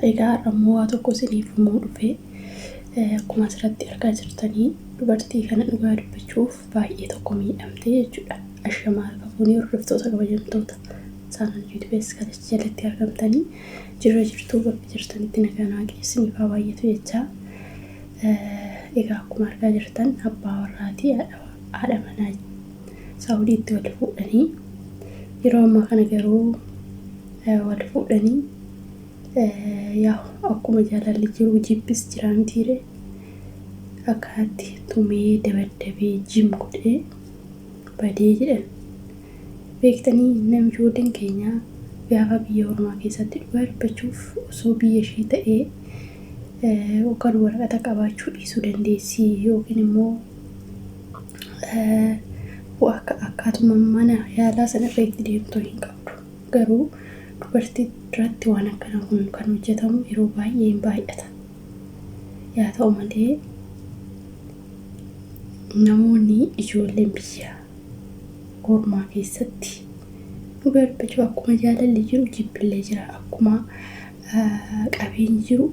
Egaa har'a immoo waa tokko isiniif himuu dhufe. Akkuma asirratti argaa jirtanii dubartii kana dhugaa dubbachuuf baay'ee tokko miidhamte jechuudha. Ashamaa harka fuunee hordoftoota kabajamtoota saanal yuutubees kan jalatti argamtanii jirra jirtuu bakka jirtanitti nagaan waaqni isiniif haa baay'atu jechaa. Egaa akkuma argaa jirtan abbaa warraatii haadha manaa Saawudiitti wal fuudhanii yeroo ammaa kana garuu wal fuudhanii yaa akkuma jaalalli jiru jibbis jira mitiire akkanatti tumee dabaddabee jim godhee badee jedhan. Beektanii namni ijoolleen keenya gaafa biyya ormaa keessatti dhugaa dubbachuuf osoo biyya ishee ta'ee yookaan waraqata qabaachuu dhiisuu dandeessi yookiin immoo akka akkaatuma mana yaalaa sana irra itti deemtu hin qabdu. Garuu dubartii irratti waan akkanaa kun kan hojjetamu yeroo baay'ee hin baay'ata. Yaa ta'u malee namoonni ijoolleen biyya ormaa keessatti dhugaa dubbachuu akkuma jaalalli jiru jibbillee jira. Akkuma qabeenyi jiru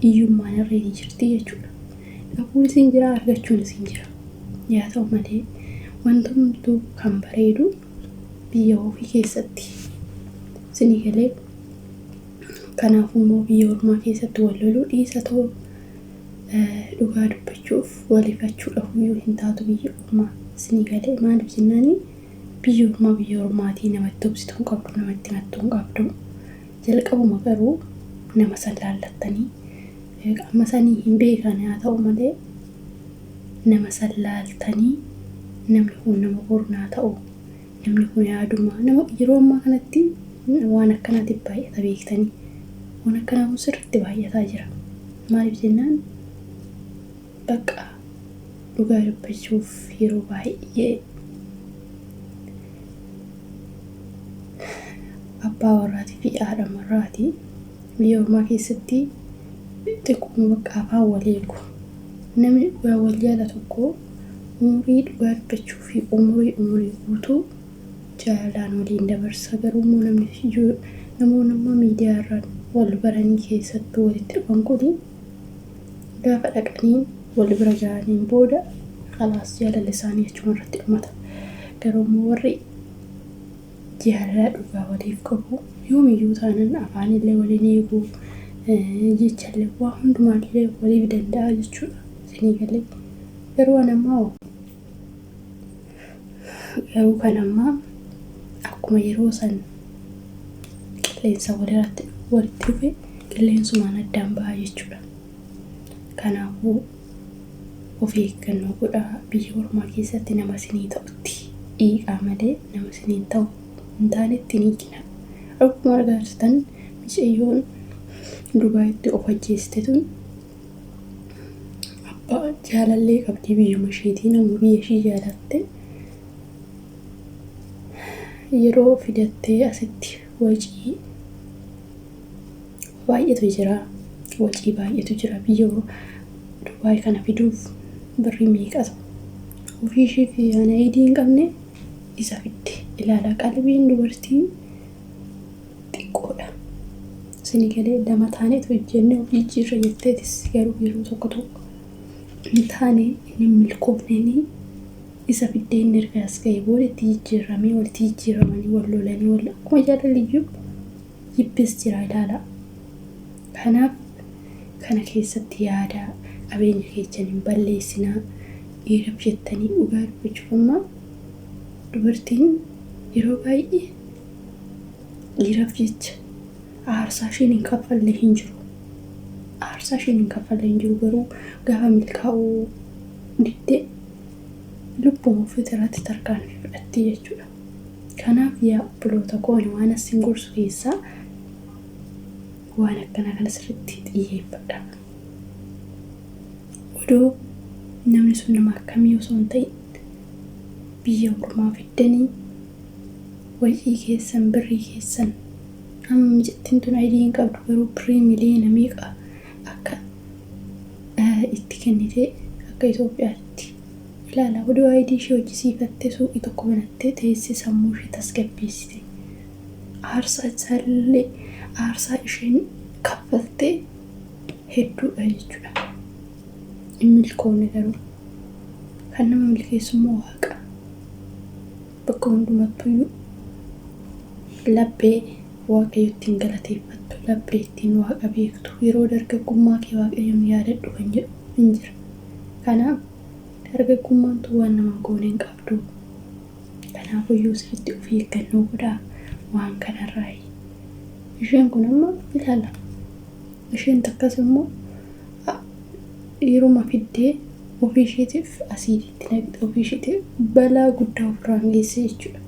hiyyummaan irra ni jirti jechuudha. Dhabuun isin jira argachuun isin jira. Yaa ta'u malee wanti hunduu kan bareedu biyya ofii keessatti isinii galee kanaaf immoo biyya ormaa keessatti wal loluu dhiisa ta'u dhugaa dubbachuuf walifachuudhaaf iyyuu hin taatu biyya ormaa isinii galee maaliif jennaani biyya ormaa biyya ormaatii namatti obsituu hin qabdu namatti himattuu hin qabdu jalqabuma garuu nama san laallattanii amma sanii hin beekan haa ta'u malee nama san laaltanii namni kun nama bornaa ta'u namni kun yaaduma nama yeroo ammaa kanatti waan akkanaatiif baay'ata beektanii waan akkanaa kun sirriitti baay'ataa jira maaliif jennaan bakka dhugaa dubbachuuf yeroo baay'ee abbaa warraatii fi haadha warraatii biyya ormaa keessatti xiqquma bakka afaan wal eegu. Namni dhugaa wal jaalatu tokko umurii dhugaa dubbachuu fi umurii umurii guutuu jaalalaan waliin dabarsa. Garuu immoo namni namoonni ammoo miidiyaa irraan wal baranii keessattuu walitti dhufan kuni gaafa dhaqanii wal bira ga'aniin booda khalaas jaalalli isaanii achuma irratti dhumata. Garuu immoo warri jaalala dhugaa waliif qabu yoomiyyuu taanan afaanillee waliin eegu jechallee waa hundumaallee waliif danda'a jechuudha. Isinii galee garuu an ammaa garuu kan ammaa akkuma yeroo san qilleensa walirratti walitti dhufe qilleensumaan addaan ba'a jechuudha. Kanaafuu of eeggannoo godhaa biyya ormaa keessatti nama isinii ta'utti dhiiqaa malee nama isinii ta'u hin taanetti hin hiiqina. Akkuma argaa jirtan mucayyoon Dubaayitti of ajjeeste tun abbaa jaalallee qabdi biyyuma isheetii nama biyya ishii jaalatte yeroo fidattee asitti wacii baay'eetu jira wacii baay'eetu jira biyya Dubaay kana fiduuf birrii meeqatu ofii ishii fi ana idii hin qabne isa fidde ilaala qalbiin dubartii xiqqoodha. Isinii galee lama taaneet hojjennee of jijjiirra jetteetis garuu yeroo tokko tokko hin taane inni hin milkoofneenii isa fiddee inni erga as ga'e booda itti jijjiirramee walitti jijjiirramanii wal lolanii wal akkuma jaalalli iyyuu jibbis jira ilaala. Kanaaf kana keessatti yaada qabeenya keessan hin balleessinaa dhiiraaf jettanii dhugaa dubbachuuf amma dubartiin yeroo baay'ee dhiiraaf jecha aarsaa isheen hin kaffalle hin jiru. Aarsaa isheen hin kaffalle hin jiru garuu gaafa milkaa'uu diddee lubbuma ofiit irratti tarkaanfii fudhatti jechuudha. Kanaaf yaa obboloota koo ani waan asin gorsu keessaa waan akkanaa kana sirriitti xiyyeeffadha. Odoo namni sun nama akkamii osoo hin ta'in biyya ormaa fiddanii wacii keessan birrii keessan amma micattiin tun ayidii hin qabdu garuu birrii miliyoona meeqa akka itti kennite akka Itoophiyaatti ilaala odoo ayidii ishee hojjisiifattee suuqii tokko banattee teessee sammuu ishee tasgabbeessite. Aarsaa isaallee aarsaa isheen kaffaltee hedduudha jechuudha. Hin milkoofne garuu. Kan nama milkeessu immoo Waaqa. Bakka hundumattuyyuu laphee Waaqayyo ittiin galateeffattu, laphee ittiin Waaqa beektu, yeroo dargaggummaa kee Waaqayyoon yaadadhu kan jedhu hin jira. Kanaaf dargaggummaan tun waan nama goone hin qabdu. Kanaafuyyuu sirriitti of eeggannoo godhaa waan kanarraayi. Isheen kun amma ilaala. Isheen takkas immoo yeruma fiddee ofii isheetiif asiidiitti naqxe, ofii isheetiif balaa guddaa ofirraan geesse jechuudha.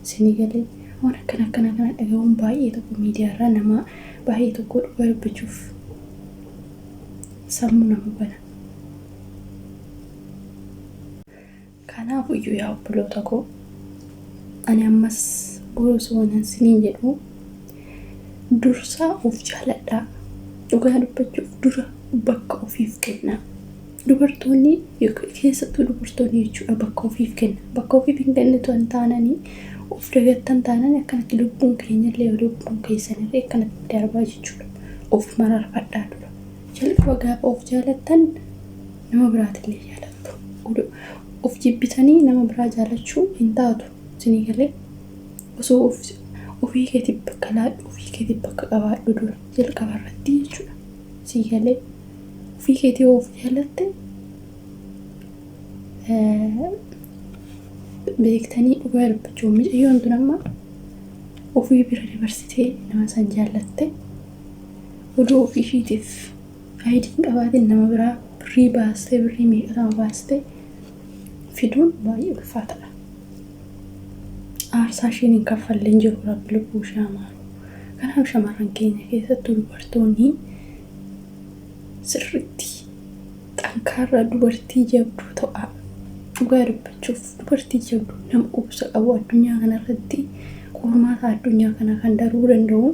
Isinii galee waan akkana akkana kana dhaga'uun baay'ee tokko miidiyaarraa nama baay'ee tokko dhugaa dubbachuuf sammuu nama bana. Kanaafuyyuu yaa obboloota koo ani ammas borus waanan siniin jedhu dursaa of jaaladhaa. Dhugaa dubbachuuf dura bakka ofiif kennaa. Dubartoonni keessattuu dubartoonni jechuudha bakka ofiif kenna. Bakka ofiif hin kennitu hin taananii of dagattan taananii akkanatti lubbuun keenyallee lubbuun keessanillee akkanatti darbaa jechuudha. Of mararfadhaa dura. Jalqaba gaafa of jaalattan nama biraatillee jaalattu. Of jibbitanii nama biraa jaalachuu hin taatu. Isinii galee osoo ofii keetiif bakka laadhu, ofii keetiif bakka qabaadhu dura jalqaba irratti jechuudha. Sii galee ofii keetii of jaalatte beektanii dhugaa dubbachuu mucayyoon tun amma ofii bira dabarsitee nama san jaallatte oduu ofii ishiitiif aayidii hin qabaatin nama biraa birrii baastee birrii meeqatama baastee fiduun baay'ee ulfaataadha. Aarsaa isheen hin kaffalle hin jiru rabbi lubbuu ishee haa maaru. Kanaaf shamarran keenya keessattuu dubartoonni sirriitti xankaarraa dubartii jabduu ta'aa. Dhugaa dubbachuuf dubartii jabduu nama obsa qabu addunyaa kanarratti qormaata addunyaa kana kan darbuu danda'u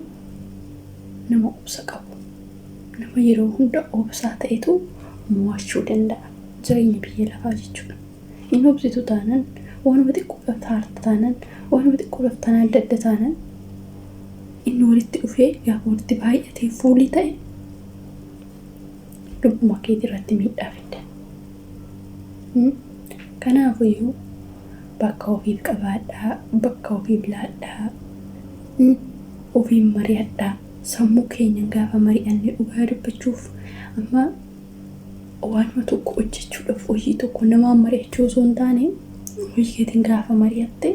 nama obsa qabu. Nama yeroo hunda obsaa ta'etu mo'achuu danda'a jireenya biyya lafaa jechuudha. Hin obsitu taanan waanuma xiqqoodhaaf taarta taanan waanuma xiqqoodhaaf tanaan dadda taanan inni walitti dhufee gaafa walitti baay'atee fuulii ta'e lubbuma keetii irratti miidhaa fida. Kanaafuyyuu bakka ofiif qabaadhaa, bakka ofiif laadhaa, ofiin mari'adhaa. Sammuu keenyan gaafa mari'anne dhugaa dubbachuuf amma waanuma tokko hojjechuudhaaf hojii tokko namaan mari'achuu osoo hin taane hojii keetiin gaafa mari'atte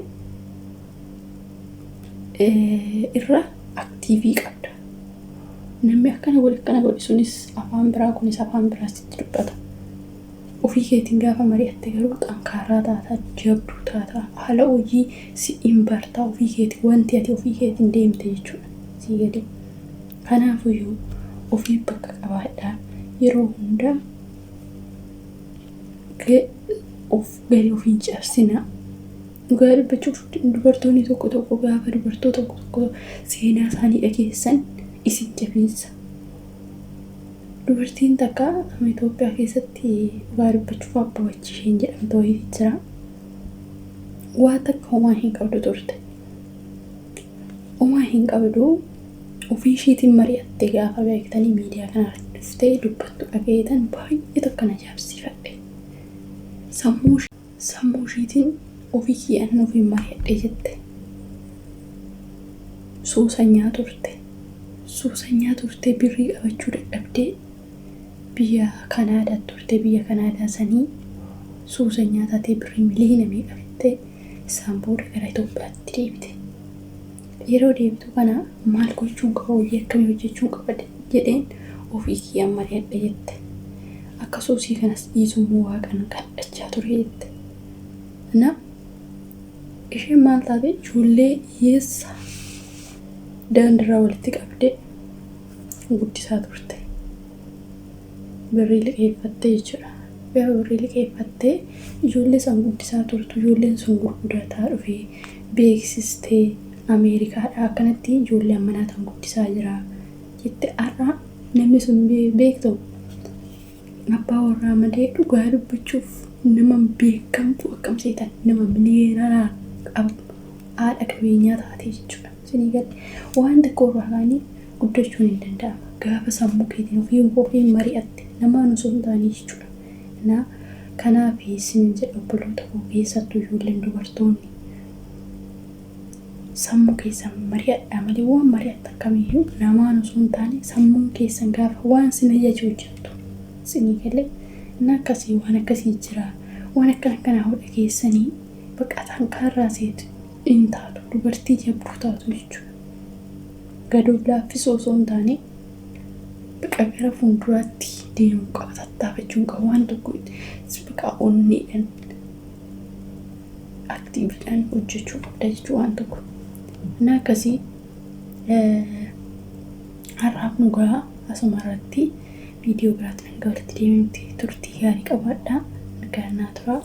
irra aktiivii qabda. Namni akkana godhe akkana godhe sunis afaan biraa kunis afaan biraa sitti dubbata. Ofii keetiin gaafa mari'atte garuu xankaaraa taataa, jabduu taataa, haala hojii si hin bartaa ofii keetiin wanti ati ofii keetiin deemte jechuudha. Sii gadi. Kanaafuyyuu ofii bakka qabaadhaa yeroo hundaa of gadi of hin cabsinaa. Dhugaa dubbachuuf dubartoonni tokko tokko gaafa dubartoota tokko tokko seenaa isaanii dhageessan isin jabeessa. Dubartiin takka amma Itoophiyaa keessatti dhugaa dubbachuuf Abbabachi isheen jedhamtu wayiitu jira. Waa takka homaa hin qabdu turte. Homaa hin qabdu ofii ishiitiin mari'attee gaafa beektanii miidiyaa kanarratti dhuftee dubbattu dhageetan baay'ee tokko na ajaa'ibsiifadhe. Sammuu ishiitiin ofii kiyyaan ofiin mari'adhe jette. Suusanyaa turte. Suusanyaa turte birrii qabachuu dadhabdee biyya Kanaadaa turte biyya Kanaadaa sanii suusanyaa taatee birrii miliyoona meeqa fixxee isaan booda gara Itoophiyaatti deebite. Yeroo deebitu kana maal gochuun qaba hojii akkamii hojjechuun qaba jedheen ofii kiyyaan mari'adhe jette. Akka suusii kanas dhiisuu immoo waaqan kadhachaa ture jette. Na isheen maal taate ijoollee hiyyeessa daandiirraa walitti qabdee guddisaa turte. Birrii liqeeffattee jechuudha. Gaafa birrii liqeeffattee ijoollee san guddisaa turtu ijoolleen sun gurguddataa dhufee beeksistee Ameerikaadhaa akkanatti ijoollee ammanaa tan guddisaa jira jette har'a namni sun beektu abbaa warraa malee dhugaa dubbachuuf nama beekamtu akkam seetan nama miliyoonara qabu haadha qabeenyaa taate jechuudha. Isinii galee waan xiqqoo irraa kaanii guddachuun hin danda'ama. Gaafa sammuu keetiin ofii ofiin mari'atte namaan osoo hin taane jechuudha. Na kanaaf isin jedha obboloota koo, keessattuu ijoolleen dubartoonni sammuu keessan mari'adhaa malee waan mari'attan kamiyyuu namaan osoo hin taane sammuun keessan gaafa waan sin ajaje hojjettu. Isinii galee inni akkasii waan akkasii jira. Waan akkana akkanaa hodha keessanii bakka tankaarraa seetu hin taatu, dubartii jabduu taatu jechuudha. Gadoof laaffisuu osoo hin taane bakka gara fuulduraatti deemuu qaba, tattaafachuun qaba waan tokko bakka onneedhaan aktiiviidhaan hojjechuu qabda jechuudha waan tokko. Inni akkasii har'aaf nu gahaa asuma irratti viidiyoo biraatti hanga walitti deebinutti turtii gaarii qabaadhaa. Nagaan naa turaa.